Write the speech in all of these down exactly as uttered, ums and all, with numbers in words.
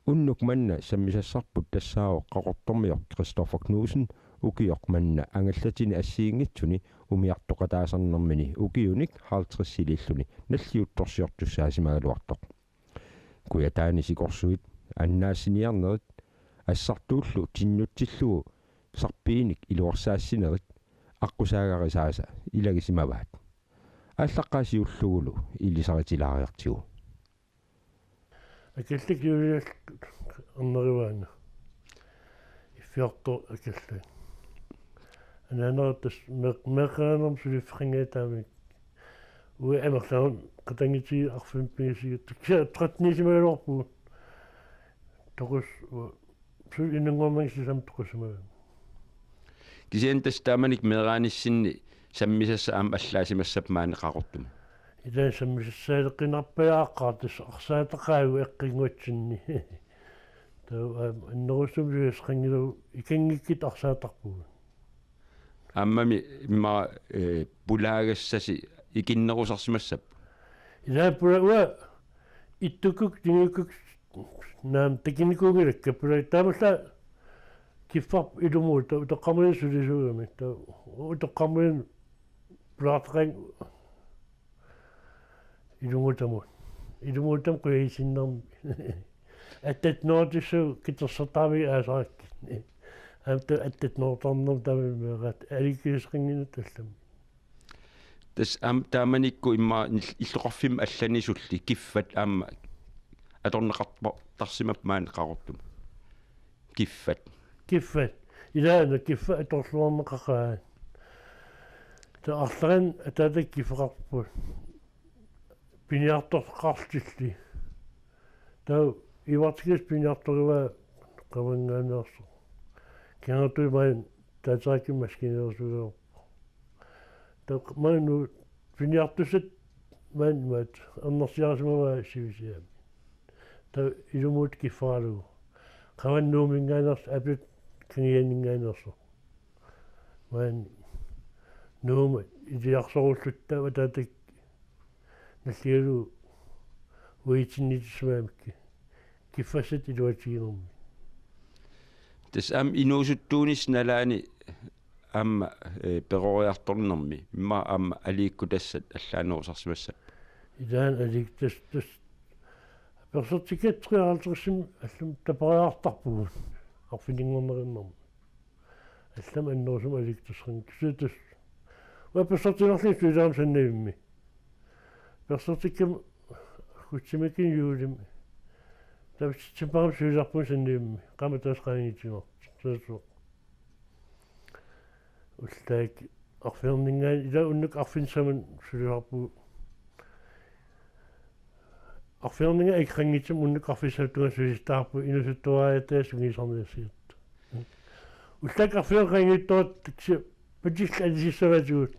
Unnuk manna sammisassarput tassaavoq Qaqortormioq Christoffer Knudsen ukioq manna angallatini assigiinngitsuni umiartoqataasarnermini ukiunik halvtredsiliilluni nalliuttorsiortussaasimagaluartoq. Kujataani sikorsuit annaassiniarnerit assartuullu tinnutsillugu sarpiinik iluarsaassinerit aqqusaagarisaasa ilagisimavaat. Aallaqqaasiullugulu ilisaritilaariartigu. Akallik juuliallu ernerivaanga. Iffiortoq akallat. Anaanera tassa meeq-, meeqqerinermik suliffeqanngilaq taamani. Uanga amerlanerani qatanngutigiit arfineq-pingasuat. Kisianni trettenisimagaluarpugut. Toqus-, u-, suli inunngornanngilaq sisamat toqusimagaluarpugut. Kisianni tassa taamanikkut meeraanissinni sammisassat aamma allaasimassapput maani Qaqortumi. Ilaanni sammisassaaleqqinnarpajaaqqaartoq tassa arsaataqaagut eqqinnguatsinni. Taava aamma annerusumik suliassaqanngilagut ikanngikkutta arsaatarpugut. Aammami immaqa, eh, pulaagassasi ikinnerusarsimassapput. Ilaanni pula-, uanga ittukkut, tigukkut, naamik, takunikuunngilakka pula-, taamaallaat kiffarput ilumuut, taava utoqqarmilinnut sulisuugami, taava utoqqarmilinnut pulaartaqaanga ilumuutamut. Ilumuutamut qujagisinnaanermik. Attatnuutissu kitersartaramik aasarakkit. Aamma taava attatnuutarnermik taamani meeraat aliikkusersuunnginnakku allami. Tassa aamma taamanikkut immaqa nil-, illoqarfimmi allanisulli kiffat aamma atorneqartarsimapput maani Qaqortumi. Kiffat. Kiffat. Ilaanni kiffat atorluarneqaqaat. Taava arlalinni ataatakka kiffaqarput. Piniartortaqartillugu. Taava Ivartikis piniartorivaa qavanngaanneersoq. Kiangertui maani taateqakkit maskiineersuuvoq. Taava maani piniartussat maani maat ernersiarisimavaa sivisuumik. Taava ilumuut kiffaralugu. Qavanut Nuumminngaanneersoq, apiat Kangianinngaanneersoq. Maani Nuummi iliarsorulluta taava ataatakka nalligalugu uatsinnittussimagamikkit. Kiffassat iluatiginermik. Tassa aamma inuusuttuunissat nalaani aamma, eh, peroriartornermi. Immaqa aamma aliikkutassat allaanerusarsimassapput. Ilaanni aliik-, tassa, tassa. Apersortikkatta treoghalvtredsimi allami tapariartarpugut. Arfininngornerinnermi. Allamik annerusumik aliikkuteqanngilaq. Kisianni tassa. Uanga apersortinnerlunga sulilerama Sandavimmi. Apersortikkama aggustimiikkama juulimi. Taava septembarimi sulilerpunga Sandavimmi. Qaammat tassa qaangiutigaarput. Tassa. Ullaakkut arfininngaanik, ilaa unnukkut arfineq-sisamanik sulilerpugut. Arfininngaanik akeqanngitsumik unnukkut arfineq-sisamat tungaanut sulisarpugut inuusuttuariaataasunngitsoorniassiat. Ullaakkut arfineq-sisamat qaangiuttoq taksi patillit alisissavaatigut.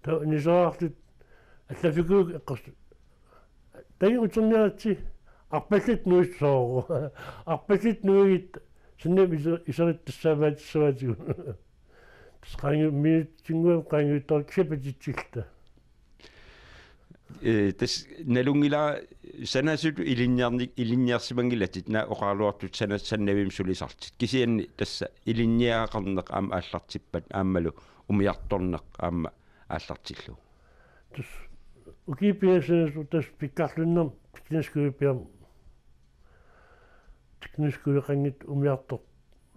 Taava inuusuttuartut allaffikuupput eqqarsut. Taanna uterniaritsi arpallat nuisoq. Arpallat nuigit Sandavimmi iser-, iserittussaavaatissavaatigut. Tassa qaangiut-, minutsinngua qaangiuttoq kisianni patitsilluta. Eh, tassa nalunngilara sanasutut ilinniarni-, ilinniarsimanngilatit naak oqaraluartut sana-, Sandavimmi sulisarlutit. Kisianni tassa ilinniagaqarneq aamma aallartippat aammalu umiartorneq aamma aallartillugu. Tassa ukiut pingasut tassa pikkorluinnarmik teknisk skole piareermat. Teknisk skoleqanngitsoq umiartoq.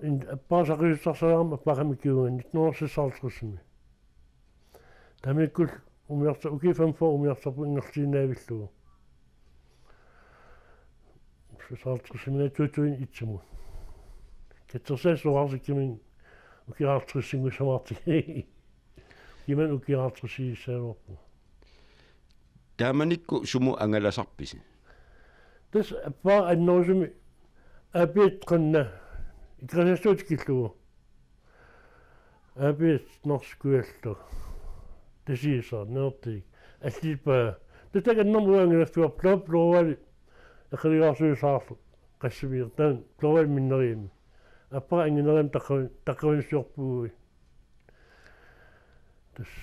In-, appaa saqqummiussarsiorama appaaqami kiungan nitten hundrede seksoghalvtredsimi. Taamanikkut umiarsa-, ukiut femogfyrre umiartorpunga ingerlaannaavillugu. Seksoghalvtredsiminngaanniit to tusind et-imut. Katersaassuarsikkami ukiut halvtredsinngussaamaartiga. Imannak ukiut halvtredsiussagaluarpunga. Taamanikkut sumut angalasarpisi? Tassa appaa annerusumik apiat qanna. Ikerasassat tikillugu. Apiat Norsaq Kujalleq. Tasiisa, Nanortalik. Allipaa. Tassa taakku annermik uanga angalaffigaarput Blå-, Blåvandip eqalugaarsuisaarlu. Qassimier. Taanna Blåvandip minnerivimmi. Appara anginerivimmi taqqavi-, taqqavinnissiorpugut. Tassa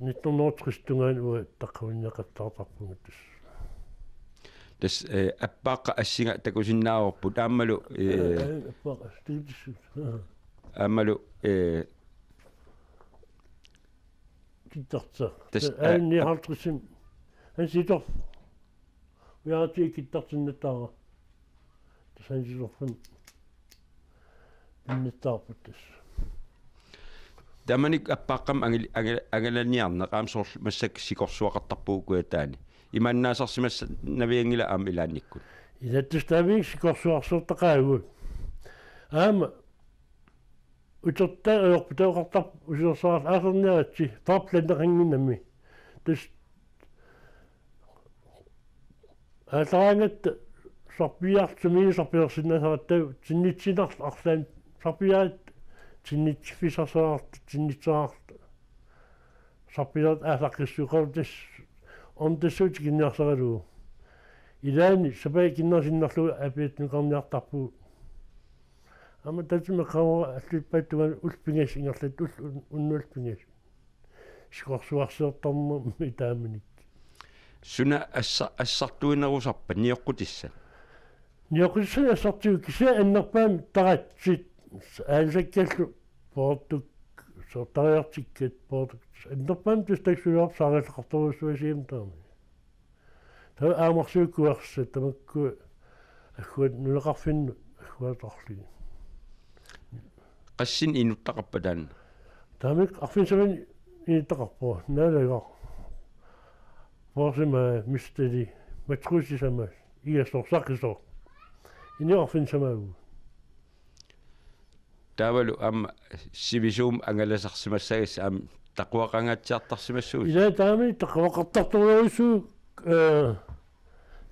nitten hundrede tres tungaanut uanga taqqavinneqattaartarpunga tassa. Tassa, eh, Appaaqqap assinga takusinnaavarput aammalu, eh, Aa, Appaaqqap assinga takusinnaavarput. Aammalu, eh, Kittartaq. Tassa, aa, aa, nioghalvtredsimi. Hans Sitorff. Ujaratsigit kittartinnattaaraq. Tassa Hans Sitorffimmi pinnittaarput tassa. Tamanna Appaaqqamut angil-, angil-, angalaniarneq aamma soorlu massakkut sikorsuaqartarpugut Kujataani. Imaannaasarsimassannavianngilaq aamma ilaannikkut. Ilaatigut taamanikkut sikorsuarsiortaqaagut. Aamma utertaa ajorput taava oqartarput usiorsaarlu aasarniaritsi farplanneqannginnami. Tassa aallaraangatta sarpiartumik sarpiarsinnaasaratta tinnitsinerlu arlaannik sarpiaat tinnitsiffissarsiorarluta tinnitsiarluta. Sarpiaat aallaqqissuuqarluta tassa ornittassuup tikinniarsaralugu. Ilaanni sapaatip akunnerata sinnerlugu apiatsunukarniartarpugut. Aamma tatsimi qavara allippaat tungaanut ullut pingasut ingerlapput ullut un-, unnuallu pingasut. Sikorsuarsiortarnermi taamanikkut. Suna assa-, assartuinerusarpa nioqqutissat? Nioqqutissanik assartugut kisianni annerpaamik taratsit aalisakkallu poortuk soortariartikkat poortuk annerpaamik tassa taksuliorput saarilleqartorujussuasigamik taamani. Taava aamarsuukuarsa tamakku agguat nunaqarfinnut agguatorlugit. Qassinik inuttaqarpa taanna? Taamanikkut arfineq-samanik inuttaqarpoq. Naalagaq. Poorsimaa misteri. Matrusisama. Igasoq saqisoq. Inuit arfineq-samaavugut. Taavalu aamma sivisuumik angalasarsimassagassat aamma taquaqangaatsiartarsimassuusi. Ilaa taamani taquaqartartorujussuuvoq, eh,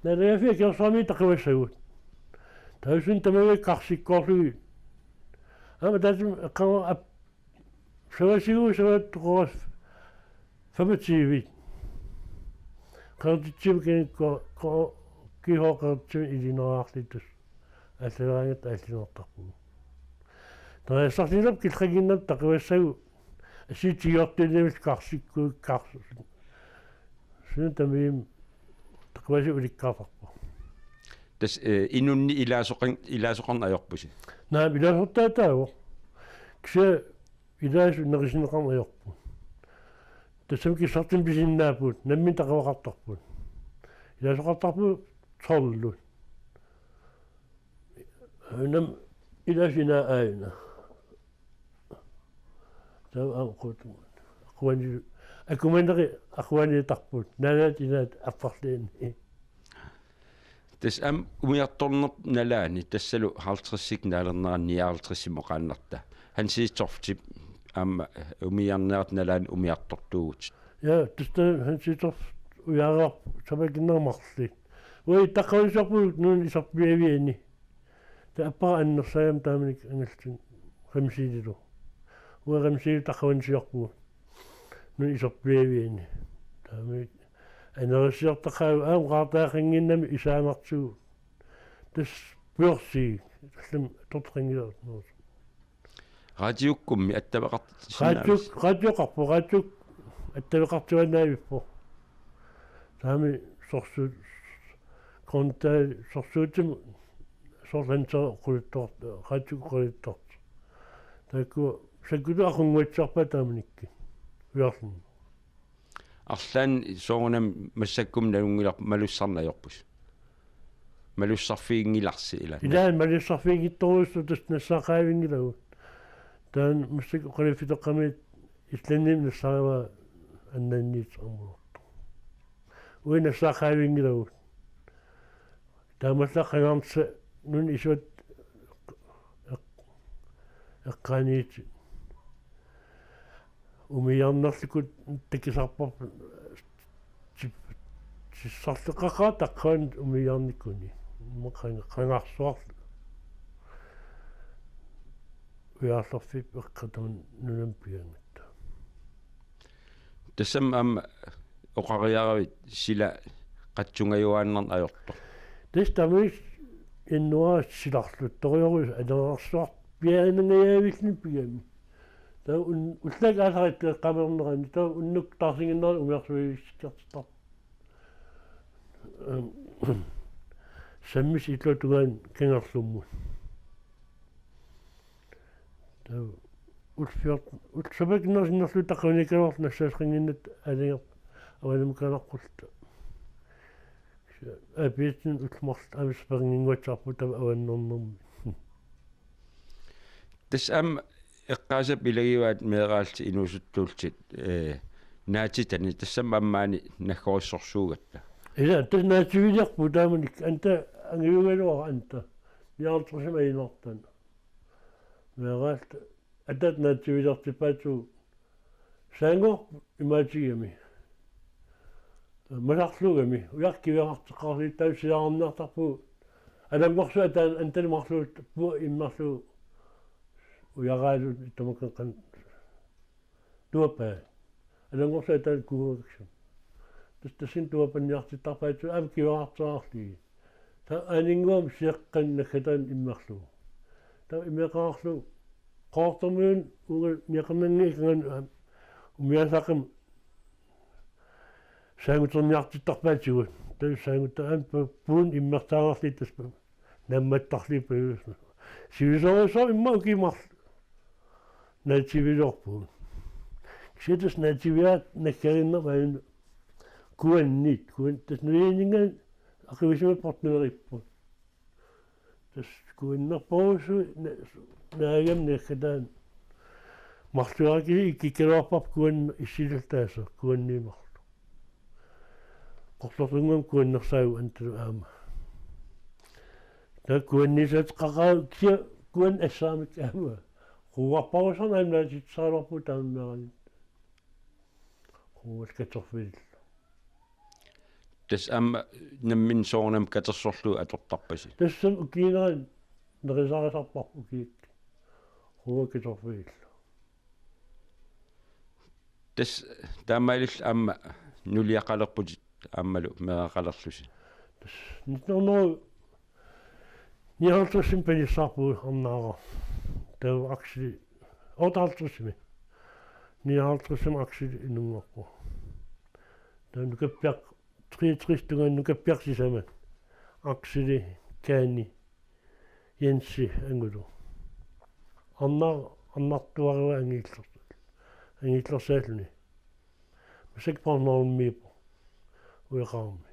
naalagaaffiit akersuarmi taquassagut. Taava suna tamaviaat karsikkoorlugit. Aamma taassuma eqqaamavara ap-, savasiguit savaat toqoras femogtyve. Qertitsivik kinikko ko-, kiho qertitsivik ilineraarluta. Aallaraangatta aallinertarpugut. Nerisassarsinnaapput killeqannginnami taquassagut assigiinngitsortuunnermik karsikkuit karsu-. Suna tamaviaamik taquassat ulikkaartarput. Tassa, eh, inunnik ilaasoqan-, ilaasoqarneq ajorpusi? Naamik ilaasortaataavoq. Kisianni ilaasut nerisinneqarneq ajorput. Tassami kissartumik pisinnaapput, nammineq taquaqartarput. Ilaasoqartarput tolvit. Aajuna ilaasut inaat aajuna. Taava aamma aqutut. Aquani-, akumaneri aquaniittarput. Naanaat inaat apparliini. Tassa aamma umiartornerput nalaani, tassalu halvtredsit naalernerani nioghalvtredsimut oqaannarta. Hans Sitorftip aamma umiarnerata nalaani umiartortuuvutit. Ja, tassa Hans Sitorft ujareerpoq sapaatip akunnera marluk. Uagut taqqavissarput nunap isorpiaaviani. Taava appara annersaagami taamanikkut angallatsinni Remsililu. Uanga Remsililu taqqavannisiorpugut. Nunap isorpiaaviani. Taamanikkut anerissiortaqaagut aamma qaartaaqannginnami isaanartigut. Tassa pujorsii. Tallimat atortoqanngilagut. Radiukkummi attaveqartissinnaavusi? Radiuk-, radioqarpoq, radiuk attaveqartuaannavippoq. Taamani sorsu-, konta-, sorsuutimik soorlu Hans Sitorft oqaluttoq, radiuk oqaluttoq. Taakku sakkutut aqunnguatsiarpaat taamanikkut. Ujarluni. Arlaannik soorunami massakkummi nalunngilarput malussarneq ajorpusi. Malussarfiginngilarsi ilaa. Ilaa malussarfiginngitsorujussuuvoq tassa nassaaqqaavinngilagut. Taanna massakkut oqaluffitoqqami Islandimi nassaarivara annanniit amuortoq. Uagut nassaaqqaavinngilagut. Taamaallaat qangarnissaq nunap isuata eq-, eqqaaniit umiarnerlukkut takusarparput tip-, tissarleqaqaaq taqqavani umiarnikkuni. Qanga-, qangarsuarlu. Ujaarlerfiup eqqaani nunami pigaangatta. Tassami aamma oqariaravit sila qatsungajuaannarneq ajortoq. Tassa taamani januaarip silarluttorujussuaq anerarsuarpiaanangajavilluni pigami. Taava un-, ullaakkut aallartittoq eqqaamernerani taava unnuk taarsinnginnerani umiarsuivissikkartittarpoq. Ehm, Sammis illuatungaani kangerlummut. Taava ullut fjorten, ullut sapaatip-akunneri sinnerlugit taqqavaniikkaluarluta nassaasaqannginnatta aalajangerput avannamut kanaqqulluta. Apiatsin ullut marluk aamma sapeqannginnguatsiarpugut taava avannernermi. Tassa aamma eqqaasap ilagivaat meeraallutit inuusuttuullutit, ee, naatitani, tassami aamma maani naggorissorsuugatta. Ila, tassa naatsiviliarpugut taamanikkut, anta angajugaluara anta. Nioghalvtredsimi ajunngortana. Meeraalluta ataata naatsiviliartippaatigut saanngorput imaatigigami. Masarlugami, ujarkivigaqarteqqaarluta taava silarniartarpugut. Alanngorsui ataani antali marluuppugut immerlugu ujaraaluta tamakkan qanoq tuappai. Alanngorsui ataani kuugaksimavoq. Tassa tassani tuapanniartittarpaatigut aamma kivigaqarteraarlugit. Taava aaninnguamik siaqqanik naggataani immerlugu. Taava imeqarlugu Qaqortormiunut uunga niaqornanngikkaanni aamma umiasaaqimmat saanguterniartittarpaatigut. Taava saangutaa aamma pu-, puuni immertaareerlugit tassa nammattarlugit pajusma. Sivisoorujussuarmik immaqa ukiut marluk naatsiviliorpugut. Kisianni tassa naatsiviaat naggariinnermik aajuna kuanniit, kuan-, tassa nulianinngaanniit aqqusimasut portuneripput. Tassa kuannerporujussuit na-, naagami naggataani. Marluaraki ikkikkaluarparput kuanneq issilaltaasa kuanniit marluk. Qorsortunnguamik kuannersaagut antalu aamma. Taava kuanniisaateqaqaaq kisianni kuanneq assaamik aamma. Quuarparujussuarnik aamma naatitsisaraluarpugut taamaallaat. Quuat katerfiillu. Tassa aamma nammineq soorunami katersorlugu atortarpasi. Tassami ukiuunerani nerisarisarparput ukiakkut. Quuat katerfiillu. Tassa taamaalillutit aamma nuliaqalerputit aammalu meeraqalerlusi. Tassa nitten hundrede nioghalvtredsimi panissaarpugut Arnaaraq. Taava Akseli otteoghalvtredsimi. Nioghalvtredsimi Akseli inunngorpoq. Taava nukappiaq treogtres tungaanut nukappiaq sisamat. Akseli, Kaani, Jensi angulu. Arnaaraq, Arnaaraq tuarua angiler-, angilersaalluni. Massakkut Bornholmiippoq. Ueqarmi.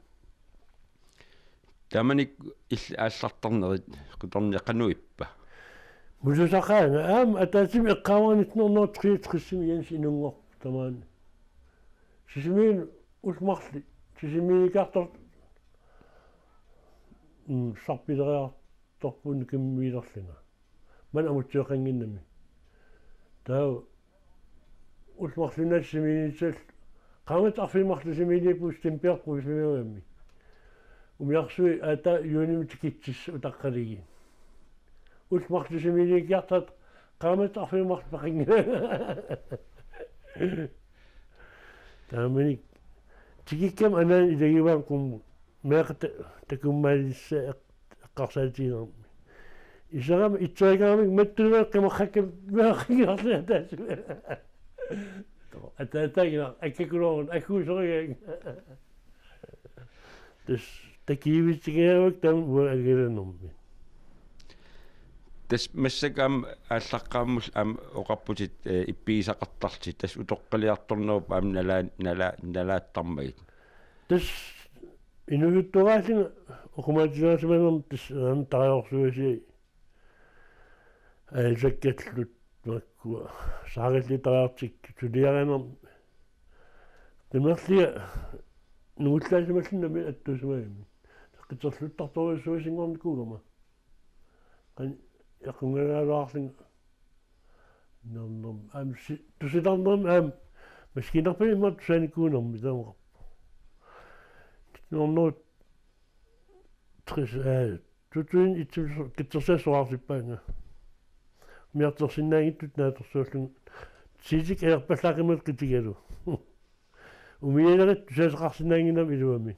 Taamanikkut illit aallartarnerit quterniaqanuippa? Mususaqaanga aamma ataatsimi eqqaavara nitten hundrede treogtresimi Jensi inunngorpoq tamaani. Sisimiunut ullut marluk. Sisimiuniikkiartor-, mm, sarpileriartorpugut nukimmiilerlunga. Maanna amutsiveqannginnami. Taava ullut marlunnaat Sisimiuniitsallu. Qaammatit arfineq-marluk Sisimiuniippugut Steenberg Provinsimiugamik. Umiarsuit aatsaat juunimi tikitsissut utaqqalugit. Ullut marluk Sisimiuniikkiartoratta qaammatit arfineq-marluk peqanngilanga. Taamanikkut tikikkama anaanama ilagivaanga qummut. Meeqqat ta-, takummaalissai eq-, eqqarsaatiginermi. Iserama itsuakamik mattunaat qimaqqakka meeqqangiarlunga taassuga. Ataataagina akkakuloorun akkuusorigaanga. Tassa takujussutigaavakka taama uanga angalanermi. Tassa massakkut aamma aallaqqaammulli aamma oqarputit, eh, ippigisaqartarlutit, tassa utoqqaliartornerup aamma nalaa-, nalaa-, nalaattarmagit. Tassa inuusuttuaraallunga oqimaatigisimanermut tassa aamma tarajorsuusiai. Aalisakkallu makkua saarillit taraartik suliarinermi. Qimerlia nungullaasimallunnami attuusimagami. Qiterluttartorujussuusinngornikuugama. Qan-, yaqunngalaalaarlunga. Nernerm. Aamma si-, tusitarnermi aamma. Maskiinerpani immaqa tusaanikuunermi taamaqarpoq. Nernerut tres, eh, to tusind et qitsersaat soraartippaannga. Umiartorsinnaanngitsutut naatsorsuullunga. Tiitik ajorpallaaqimmat qitigalu. Umialerit tusasaqarsinnaannginnami iluamik.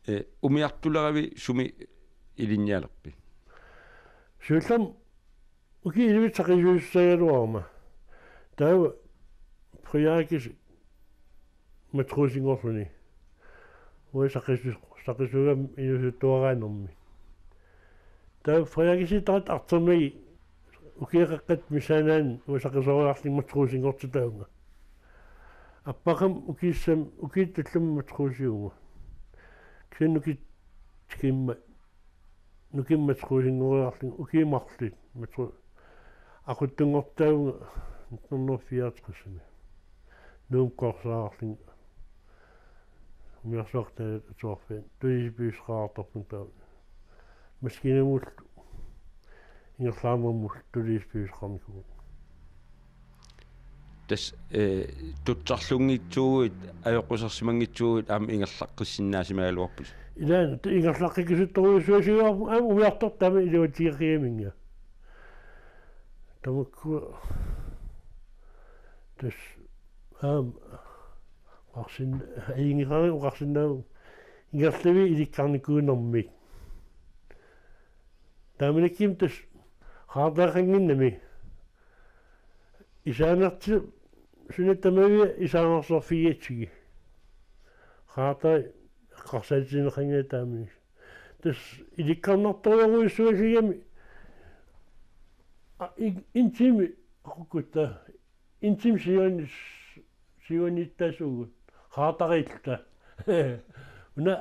Eh, umiartuleravi sumi ilinnialerpit? Siullermik ukiut ellevit saqqummiussagaluarama. Taava Frederikkip matrusinngorluni. Uanga saqqummius-, Saqisuugami inuusuttuaraanermi. Taava Frederikisitaqat artormagi ukiaqaqqat missaannaanni uanga saqisooriarlunga matruusinngortitaavunga. Appaqam ukiissam ukiut tulliit matruusiuvunga. Kisianni ukiut tikimmat nukimmat matruusinngoriarlunga ukiut marluk matru-, aquttunngortaavunga nitten hundrede fireogtresimi. Nuummi korsaareerlunga umiarsuartaat atuarfiani tulisit piviusoqartarpunga taava. Maskiinamullu ingerlaarnermullu tulisit piviusoqarnikuuvunga. Tassa eh, tutsarlunngitsuuguit ajoqusersimanngitsuuguit aamma ingerlaqqissinnaasimagaluarputit. Ilaanni tu-, ingerlaqqikkusuttorujussuusiuarpunga aamma umiartortami iluatigeqigaminnga. Tamakku tassa aamma oqarsin-, ajunngilaq oqarsinnaavunga ingerlavik ilikkarnikuunermik. Taamanikkumi tassa qaartaqannginnami. Isaanerti suna tamavia isaanersorfigigatsigit. Qaartaq eqqarsaatigineqanngilaq taamani. Tassa ilikkarnartorujussuusigami a-, in-, intimi aqukkutta intimi siuani-, siuaniittaasugut. Qaartariilluta. Una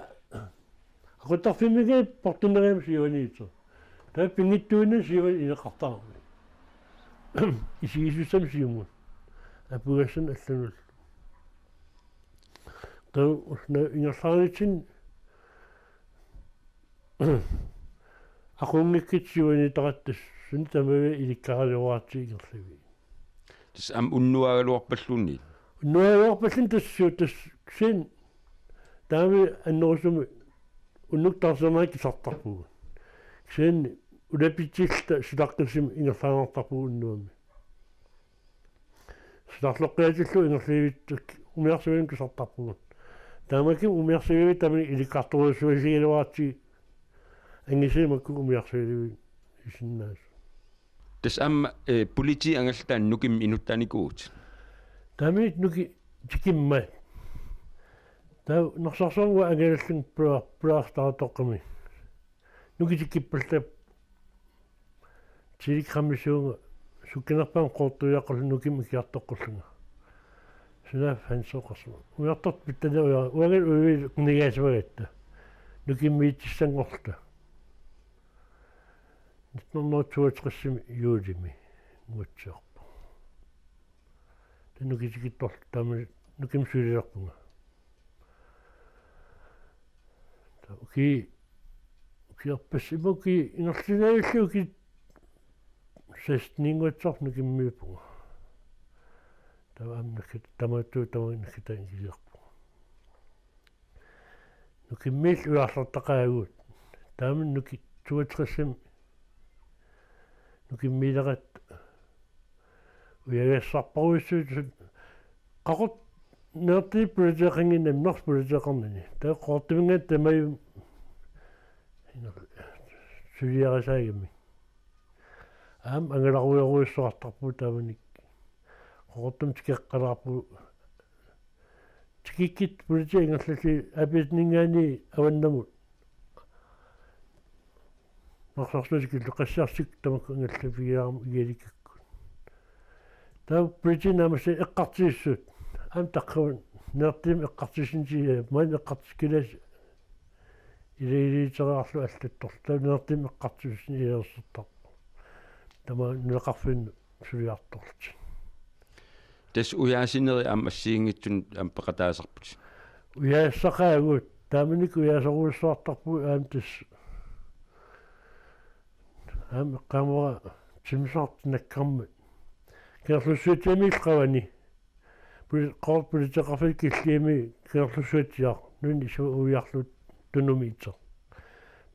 aquttarfimmiga portuneriam siuaniitsoq. Taava pinngitsuunnaq siuani ileqqartarami. Isigisussamik siumut. Apugassanut allanullu. Taava una ingerlaarnitsinni aqunngikkutsigu inuttaqattassut suna tamavia ilikkaraluaratsigu ingerlavik. Tassa aamma unnuagaluarpalluunniit. Unnuagaluarpalluunniit tassa tassa kisianni taamani annerusumik unnuk taarsinermik kisartarpugut. Kisianni ulapitsilluta silaqqissummik ingerlaannartarpugut unnuami. Silarloqqiatillu ingerlivittak umiarsuinik kisartarpugut. Taamakkumi umiarsuivik taamani ilikkartorujussuusigaluaratsigu angisuumakku umiarsuilivik isinnaasut. Tassa aamma eh, politiit angallatit nukimmi inuttaanikuuvutit. Taamani nukiit tikimmat. Taava Narsarsuarmi angalallunga pula-, pulaartaatoqqami. Nukiit tikippallap telegrammisuunga sukkanerpaamik Qaqortumiiqqullu nukimmi ikiartoqqullunga. Sunaaffa Hansi oqarsimavoq. Ujartortut pitsanni uja-, uangalu uivi qinigaasimagatta. Nukimmiitsissanngorluta. Nitten hundrede toogtresimi juulimi nuutsiarpoq. Taava nukiit tikittorluta taamani nukimmut sulilerpunga. Taava ukiut, ukiorpassuit ima ukiut ingerlaannarlugit ukiut seksteninnguatsiarlugit nukimmiippunga. Taava aamma nakkat-, tamattut tamanna nakkataa ikiarpunga. Nukimmiillu ujarlertaqaagut. Taamani nukiit toogtresimi nukimmiileratta ujaagassarparujussuit Qaqortup nunarsuarmi politeeqannginnami nunarsuarmi politeeqarnani. Taava Qaqortuminngaanniit tamavimmut suliarisaagamik. Aamma angalarujorujussuartarpugut taamanikkut. Qaqortumut tikeqqalaarpugut. Tikikkutta politiit angerlallugit Aappiataninngaanniit avannamut. Narsarsuaq tikillugu Qassiarsik tamakku angallaffigiarami igialikkakkut. Taava politiit naammassigaat eqqartuussisuusut. Aamma taqqavani nunarsuarmi eqqartuussineq, maani eqqartukkilaassuseq ilagiliutereerlugu allattorlugu. Taava nunarsuarmi eqqartuussineq ilaasortarpoq. Tamaani nunaqarfinnut suliartorlutik. Tassa ujaasinerit aamma assigiinngitsunik aamma peqataasarputit. Ujaassaqaagut, taamanikkut ujaasorujussuartarpugut aamma tassa. Aamma eqqaamavara timmisartut nakkarmat. Kangerlussuatsiamiillu qavani. Poli-, Qaqortup politeeqarfiata killiliimi Kangerlussuatsiaq nunani isuagiarlugu Tunumi ittoq.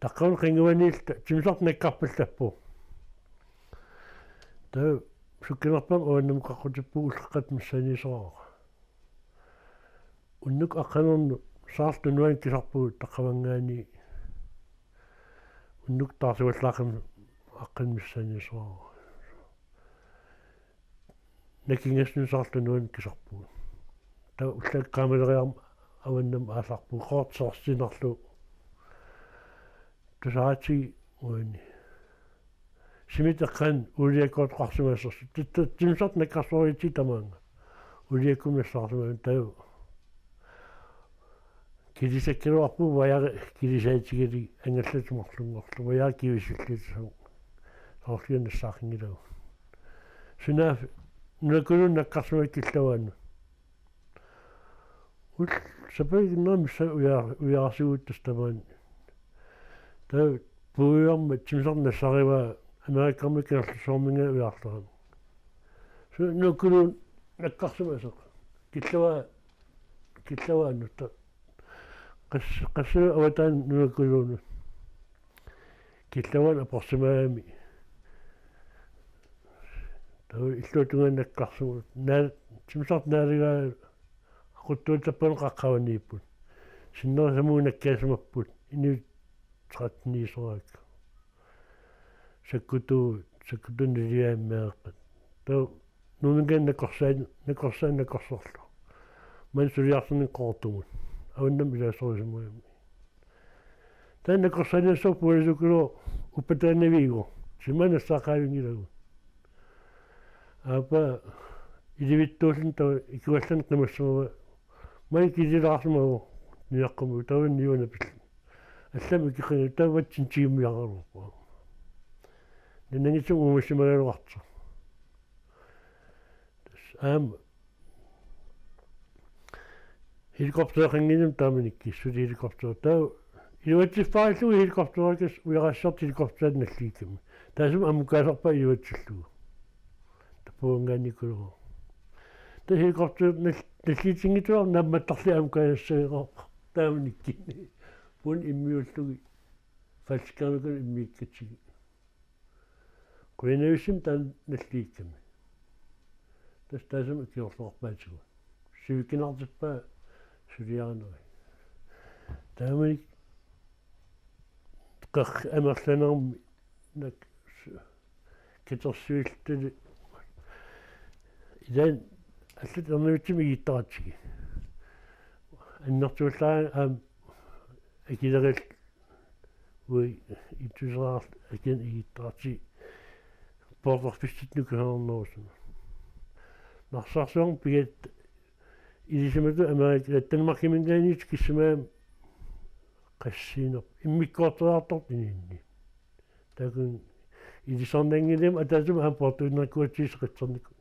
Taqqavani qinnguaniilluta timmisartoq nakkarpallappoq. Taava sukkanerpaamik avannamut qaqqutippugut ulloqeqqata missaaniissuara. Unnuk aqqanernut Saarlup Tunuani kisarpugut taqqavanngaanniit. Unnuk taarsivallaaqimmat aqqanut missaaniissuara. Nakingassunik Saarlup Tunuani kisarpugut. Taava ullaakkut qaamaleriarmat avannamut aallarpugut Qaqortup seksteneriarlugu. Tusaratsigu uani. Simit eqqaani uuliakkoortoqarsimassasoq. Titta timmisartut nakkarsoorigitsigit tamaanga. Uuliakkumut nassaarsimagamik taava. Kilisakkaluarpugut vajari kilisaatigalugit angallatit marlunngorlugit vajari kivisillutissamut. Soorlu nassaaqqinngilagut. Sunaaffa Nunakuluunut nakkarsimagikkit killavaannut. Ul- sapaatip akunnerani missaa uja- ujaasiguit tassa tamaani. Taava puiuarmat timmisartoq nassaarivaa Amerikkarmiit Kangerlussuarminngaanniit ujaarlerami. Sunaaffa Nunakuluunut nakkarsimasoq. Killavaa killavaannut. Qas- qassit avataanni Nunakuluunut. Killavaannut aporsimagami. Taava illuatungaani nakkarsimasoq. Naa- timmisartoq naalagaa aquttuutappanut qaqqavaniipput. Sinneri samut nakkaasimapput. Inuit tretteniisoraakka. Sakkutuut, sakkutuut naliaat immaqa. Taava Nuumminngaanniit nakorsaan- nakorsaan- nakorsorlugu. Maani suliarsinnit Qaqortumut. Avannamut ilaasorisimagamik. Taanna nakorsaaniassaaq puiuliukkulu uppataannaviivoq. Timaat nassaaqaavinngilagut. Aappaa ilivitsuulluni taava ikuallani qimassimavoq. Maani kililaarsimavoq. Niaqqumigut taava niuanapillu. Allamik ikiqanngilaq taava vatsinut tigummiaraluarpoq. Nanagisum uumassimagaluartoq. Tassa aamma helikoptereqannginnami taamanikkut suli helikopteri. Taava iluatsiffarillugu helikopterikasik ujarassiortoq helikopterit nalliukkami. Taassuma ammukkaasarpaat iluatsillugu. Taava puiunngaanniikkuluu. Taava helikopteri nal- nalliutsinngitsoorluni naammattarluni ammukkaassagigaarpara taamanikkut. Puuni immiullugit falskærmikkut immiikkatsigu. Qujanarujussuaq taanna nalliukkami. Tassa taassuma ikiorluarpaatigut. Sivikinaartippaa suliarineri. Taamanikkut qeqqani amerlanermi nak- s- katersuilluni. Ilaanni allat ernuitsumik igittaratsigit. Annertuullaat aamma akileril- ui ittuseraarlu akin igittaratsigit poortorfissatut nukisaarnerusumik. Narsarsuarmi pigatta ilisimatut Amerika- Danmarkiminngaanniit kissimagami qassiinerput immikkoortortut inuuninni. Taakku ilisarnanngillat ataatsimoorlugit aamma poortuinnarikuugatsigit seqitsernikut.